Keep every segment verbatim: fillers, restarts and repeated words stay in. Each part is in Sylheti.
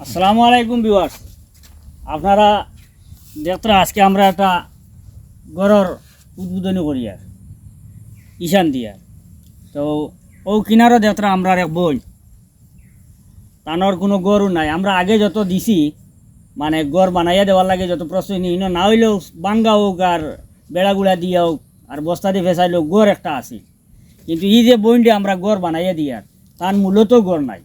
আসসালামু আলাইকুম ভিউয়ার্স, আপনারা দেখতরা আজকে আমরা একটা ঘরর উদ্বোধনী করিয়ার, ঈশান দিয়ার। তো অউ কিনারো দেখতরা আমরার এক বইন, তানর কুনু ঘরও নাই। আমরা আগে যত দিছি, মানে ঘর বানাইয়া দেওয়ার লাগি যত প্রস্তুতি নিই, ইনো না অইলেও ভাঙ্গা অউক আর বেড়াগুড়া দিয়া অউক আর বস্তাদি ফেছাইলেও ঘর একটা আছিল। কিন্তু ই যে বইনরে আমরা ঘর বানাইয়া দিয়ার, তান মূলত ঘর নাই।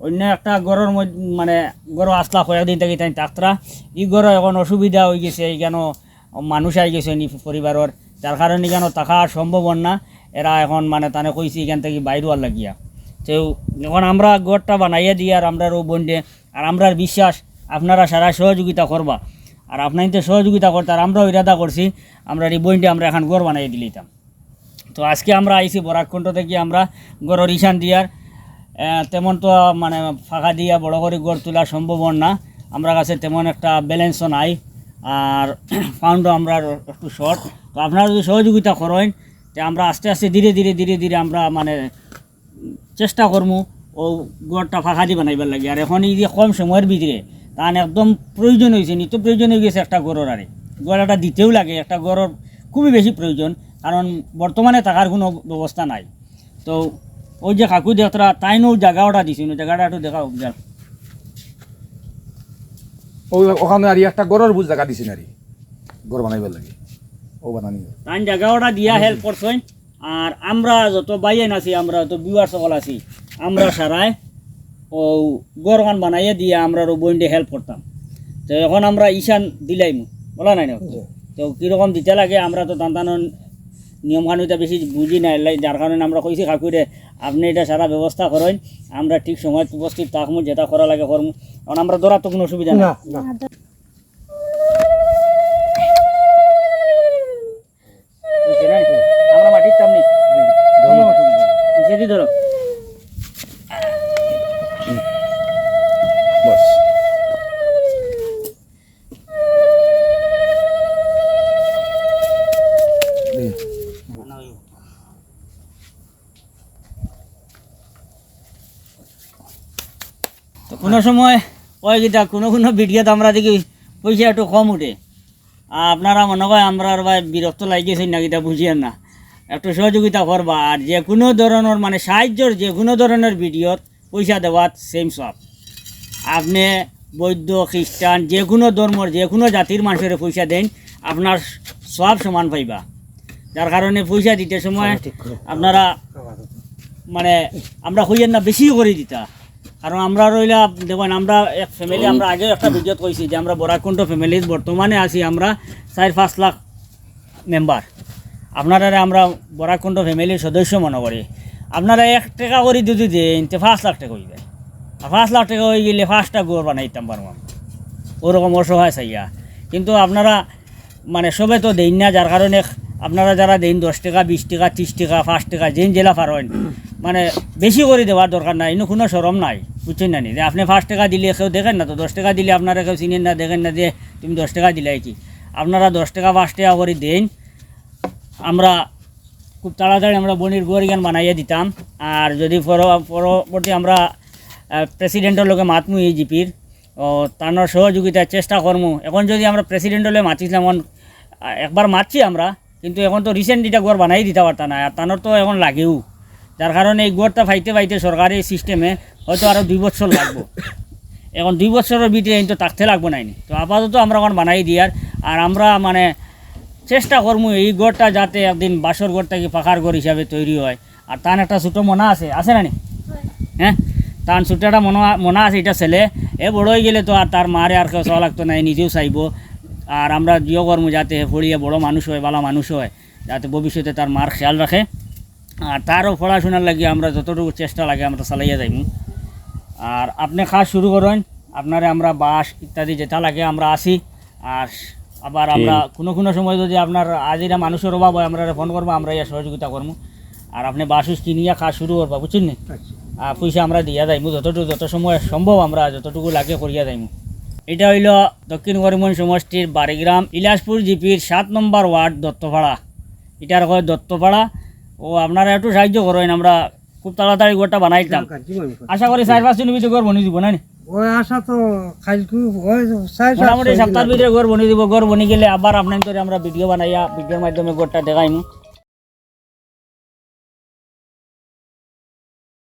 অইন্য একটা ঘরর মধ্যে, মানে, ঘরো আছলা কয়েকদিন থাকি তাইন থাকতরা। ই ঘরো এখন অসুবিধা অইগেছে, ইখানো মানুষ আইগেছে নি পরিবারর, যার কারণে ইখানো থাকা আর সম্ভব অর না। এরা এখন, মানে, তানে কইছি ইখান থাকি বাইর অওয়ার লাগিয়া। তো এখন আমরা ঘরটা বানাইয়া দিয়ার আমরার অউ বইনরে, আর আমরার বিশ্বাস আপনারা সারা সহযোগিতা করবা। আর আপনাইন্তে সহযোগিতা করতা, আর আমরাও ইরাদা করছি, আমরার ই বইনরে আমরা এখন ঘর বানাইয়া দিলাইতাম। তো আজকে আমরা আইছি বরাককণ্ঠ থাকি, আমরা ঘরর ঈশান দিয়ার, আহ, তেমন তো মানে ফাঁকা দিয়া বড় করি ঘর তুলা সম্ভব অর না, আমরার কাছে তেমন একটা ব্যালেন্সও নাই, আর ফান্ডও আমরার একটু শর্ট। তো আপনারা যদি সহযোগিতা করইন, তে আমরা আস্তে আস্তে ধীরে ধীরে ধীরে ধীরে আমরা মানে চেষ্টা করমু অউ ঘরটা ফাঁকা দি বানাইবার লাগি। আর এখন ই যে কম সময়র ভিতরে তান একদম প্রয়োজন অইছে, নিত্য প্রয়োজন অইগেছে একটা ঘরর। আরে ঘর একটা দিতেও লাগে, একটা ঘরর খুবই বেশি প্রয়োজন, কারণ বর্তমানে থাকার কুনু ব্যবস্থা নাই। তো অউ যে কাকু দেখতরা, তাইন অউ জাগা অটা দিছইন, অউ জাগাটা একটু দেখাও যা। অউ অখানো আর একটা ঘরর বুঝ জাগা দিছইন আর ঘর বানাইবার লাগি, অউ বানানি। তাইন জাগা অটা দিয়া হেল্প করছইন। আর আমরা যত ভাইয়াইন আছি, আমরা যত ভিউয়ার্স অকল আছি, আমরা সারায় অউ ঘরখান বানাইয়া দিয়া আমরার অউ বইনরে হেল্প করতাম। তো এখন আমরা ঈশান দিলাইমু, বলা নাই না? জি। তো কিরকম দিতা লাগে, আমরা তো তান তানর নিয়ম কানুন ইতা বেশি বুঝি না, এর লাগি যার কারণে আমরা কইছি কাকুরে, আপনে ইটা সারা ব্যবস্থা করইন, আমরা ঠিক সময়ত উপস্থিত থাকমু, যেটা করা লাগে করমু। এখন আমরা ধরার তো কুনু অসুবিধা নাই। না, না। বুঝছে না? আমরা মাটির সামনে। ধরো। নিচেদি ধরো। বস। তো কুনু সময় অয় কিতা, কুনু কুনু ভিডিওত আমরা দেখি পয়সা একটু কম উঠে, আপনারা মনে কয় আমরার ভাই বিরক্ত লাগি গেছে না কিতা, বুঝিয়ার না, একটু সহযোগিতা করবা। আর যে কুনু ধরনর মানে সাহায্যর যে কুনু ধরনর ভিডিওত পয়সা দেওয়াত সেম সওয়াব। আপনে বৌদ্ধ, খ্রিস্টান, যে কুনু ধর্মর, যে কুনু জাতির মানষরে পয়সা দেইন, আপনার সওয়াব সমান পাইবা। যার কারণে পয়সা দিতে সময় আপনারা মানে আমরা কইয়ার না বেশি করি দিতা, কারণ আমরা রইলা, দেখইন, আমরা এক ফ্যামিলি, আমরা আগেও একটা ভিডিওত কইছি যে আমরা বরাককণ্ঠ ফ্যামিলিত বর্তমানে আছি আমরা চাইর পাঁচ লাখ মেম্বার। আপনারারে আমরা বরাককণ্ঠ ফ্যামিলির সদস্য মনে করি। আপনারা এক টেকা করি যদি দেইন, তে পাঁচ লাখ টেকা অইযায়। আর পাঁচ লাখ টেকা অইগেলে পাঁচটা ঘর বানাইতাম পারমু আমি, অউরকম অসহায় চাইয়া। কিন্তু আপনারা মানে সবে তো দেইন না, যার কারণে আপনারা যারা দেইন দশ টেকা, বিশ টেকা, তিরিশ টেকা, পাঁচ টেকা, যেইন যেলা পারইন, মানে বেশি করি দেওয়ার দরকার নাই, ইনো কুনু শরম নাই, বুঝছইন না নি? যে আপনে পাঁচ টেকা দিলে কেউ দেখের না তো, দশ টেকা দিলে আপনারে কেউ চিনইন না, দেখের না যে তুমি দশ টেকা দিলায় কি। আপনারা দশ টেকা, পাঁচ টেকা করি দেইন, আমরা খুব তাড়াতাড়ি আমরা বইনর ঘর ইখান বানাইয়া দিতাম। আর যদি পর-, পরবর্তী আমরা, আহ, প্রেসিডেন্টর লগে মাতমু এই জিপির, ও, তানর সহযোগিতার চেষ্টা করমু। এখন যদি আমরা প্রেসিডেন্টর লগে মাতিছিলাম, এখন, আহ, একবার মাতছি আমরা, কিন্তু এখন তো recent ইটা ঘর বানাই দিতা পারতা না, আর তানর তো এখন লাগেও, যার কারণে এই ঘরটা পাইতে পাইতে সরকারি সিস্টেমে হয়তো আরো দুই বছর লাগবো। এখন দুই বছরর ভিতরে কিন্তু থাকতে লাগবো নাইনি। তো আপাতত আমরা এখন বানাই দিয়ার, আর আমরা মানে চেষ্টা করমু এই ঘরটা যাতে একদিন বাসর ঘর থাকি পাকার ঘর হিসাবে তৈরি হয়। আর তান একটা ছোট মনা আছে, আছে না নি? হ্যাঁ, তান ছোট একটা মনা, মনা আছে, ইটা ছেলে। এ বড় অইগেলে তো আর তার মারে আর কেউ চাওয়া লাগতো না, এ নিজেও চাইবো। আর আমরা জিও করমু যাতে হে পড়িয়া বড় মানুষ হয়, ভালা মানুষ হয়, যাতে ভবিষ্যতে তার মার খেয়াল রাখে। আর তারও পড়াশোনার লাগি আমরা যতটুকু চেষ্টা লাগে আমরা চালাইয়া যাইমু। আর আপনে কাজ শুরু করইন, আপনারে আমরা বাঁশ ইত্যাদি যেটা লাগে আমরা আছি। আর আবার আমরা জি। কুনু কুনু সময় যদি আপনার আজিরা মানুষর অভাব হয়, আমরারে ফোন করবা, আমরা ইয়া সহযোগিতা করমু। আর আপনে বাঁশ উস কিনিয়া কাজ শুরু করবা, বুঝছইন নি? আচ্ছা। আর পয়সা আমরা দিয়া যাইমু যতটুকু, যত সময় সম্ভব আমরা যতটুকু লাগে করিয়া যাইমু। ইটা অইলো দক্ষিণ করিমগঞ্জ সমষ্টির বাড়িগ্রাম ইলাসপুর জিপির সাত নম্বর ওয়ার্ড দত্তপাড়া। ইটারে কয় দত্তপাড়া। ও আপনারা একটু সাহায্য করইন, আমরা খুব তাড়াতাড়ি ঘরটা বানাইতাম। আশা করি চাইর পাঁচ দিনর ভিতরে ঘর বনি যিবো, না নি? ওই আশা তো কাইলকু, ওই চাইর পাঁচ মোটামুটি ছয় দিন সপ্তাহর লাগে। ভিতরে ঘর বনি যিবো। ঘর বনি গেলে আবার আপনাইনতরে আমরা ভিডিও বানাইয়া ভিডিওর মাধ্যমে ঘরটা দেখাইমু।